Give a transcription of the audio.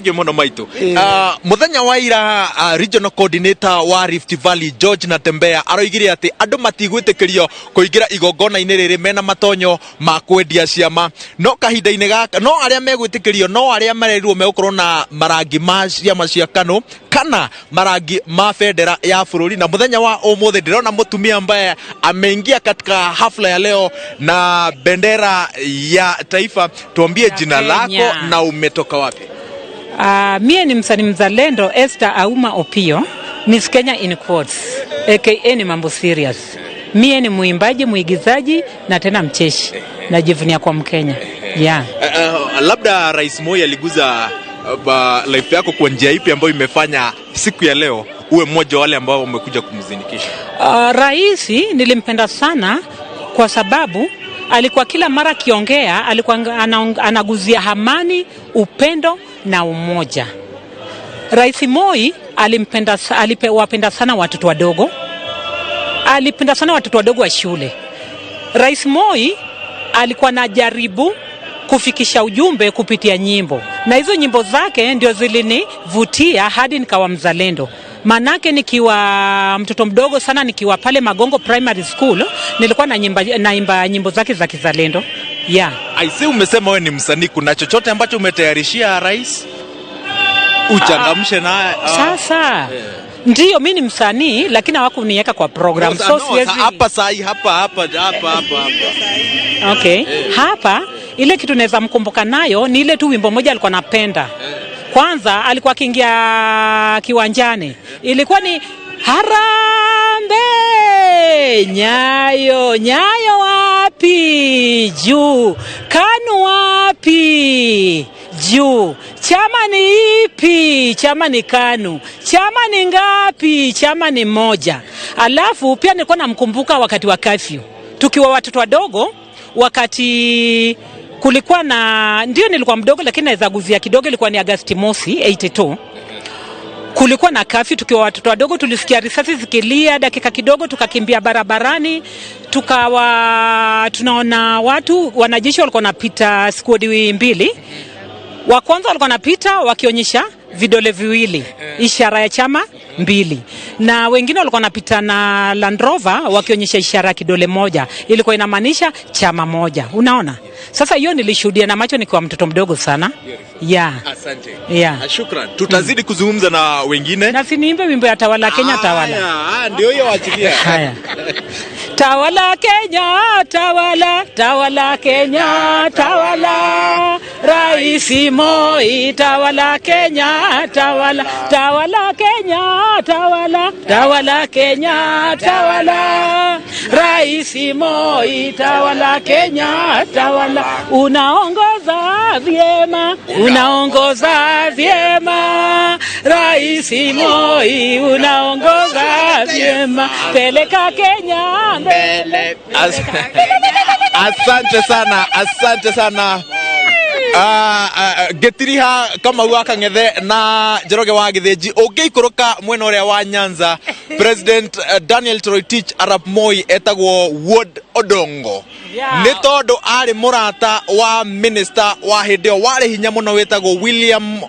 Thank you muno maitu. Muthenya wa ira, regional coordinator wa Rift Valley George Natembea aroigire ati andu matigwitikirio kuingira igongona-inĩ rĩrĩ mena matonyo ma kwendia ciama, no kahinda-inĩ gaka no arĩa megwĩtĩkĩrio no arĩa marerirwo megũkorwo na marangi ma ciama cia KANU kana marangi ma bendera ya bũrũri. Na muthenya wa ũmũthĩ ndĩrona mũtumia ambaye ameingia katika hafla ya leo na bendera ya taifa. Tuambie Ya jina Kenya. Lako na umetoka wapi? Mie ni msanii mzalendo Esther Auma Opio, Miss Kenya in quotes, aka ni mambo serious. Mie ni mwimbaji, mwigizaji na tena mcheshi. Najivunia kwa Mkenya. Yeah. Labda Rais Moi aliguza life yako kwa njia ipi ambayo imefanya siku ya leo uwe mmoja wa wale ambao wamekuja kumzindikisha? Raisi nilimpenda sana kwa sababu alikuwa kila mara akiongea alikuwa anaguzia amani, upendo na umoja. Rais Moi alimpenda, wapenda sana watoto wadogo, alipenda sana watoto wadogo wa shule. Rais Moi alikuwa anajaribu kufikisha ujumbe kupitia nyimbo, na hizo nyimbo zake ndio zilinivutia hadi nikawa mzalendo. Manake nikiwa mtoto mdogo sana, nikiwa pale Magongo Primary School, nilikuwa naimba nyimbo zake za kizalendo, yeah. Aise, umesema wewe ni msanii, kuna chochote ambacho umetayarishia rais uchangamshe naye? Sasa ndiyo mi ni msanii, lakini hawakuniweka kwa program, No, so no, siwezi. Hapa sahi, hapa hapa hapa hapa hapa. Okay. Hapa ile kitu naweza mkumbuka nayo ni ile tu wimbo moja alikuwa anapenda. Kwanza alikuwa akiingia kiwanjani, ilikuwa ni "Harambee, Nyayo, Nyayo wapi juu, KANU wapi juu, chama ni ipi? Chama ni KANU. Chama ni ngapi? Chama ni moja." Alafu pia nilikuwa namkumbuka wakati wa curfew, tukiwa watoto wadogo, wakati kulikuwa na, ndio nilikuwa mdogo lakini naweza guzia kidogo, ilikuwa ni Agasti mosi 82, kulikuwa na curfew. Tukiwa watoto wadogo tulisikia risasi zikilia, dakika kidogo tukakimbia barabarani, tukawa tunaona watu wanajeshi walikuwa wanapita squad mbili. Wa kwanza walikuwa wanapita wakionyesha vidole viwili, ishara ya chama mbili, na wengine walikuwa wanapita na Land Rover wakionyesha ishara ya kidole moja, ilikuwa inamaanisha chama moja. Unaona, sasa hiyo nilishuhudia na macho nikiwa mtoto mdogo sana, yeah. Asante. Yeah. Shukran. Tutazidi kuzungumza na wengine. Na si niimbe wimbo ya "Tawala Kenya Tawala"? Haya, ndio hiyo, achilia. Haya. Tawala Kenya, tawala, tawala Kenya, tawala. Raisi Moi, tawala Kenya, tawala, tawala Kenya, tawala, tawala Kenya, tawala. Raisi Moi, tawala Kenya, tawala. Unaongoza vyema, unaongoza vyema. Raisi Moi, unaongoza vyema. Peleka Kenya mbele. Asante sana, asante sana. Ngĩtiriha Kamau wa Kang'ethe na Njoroge wa Gĩthĩnji. Ũngĩikũrũka mwena ũrĩa wa Nyanza, President Daniel Toroitich arap Moi etagwo Wuod Odongo nĩ tondũ arĩ mũrata wa minister wa hĩndĩ ĩyo warĩ hinya mũno wĩtagwo William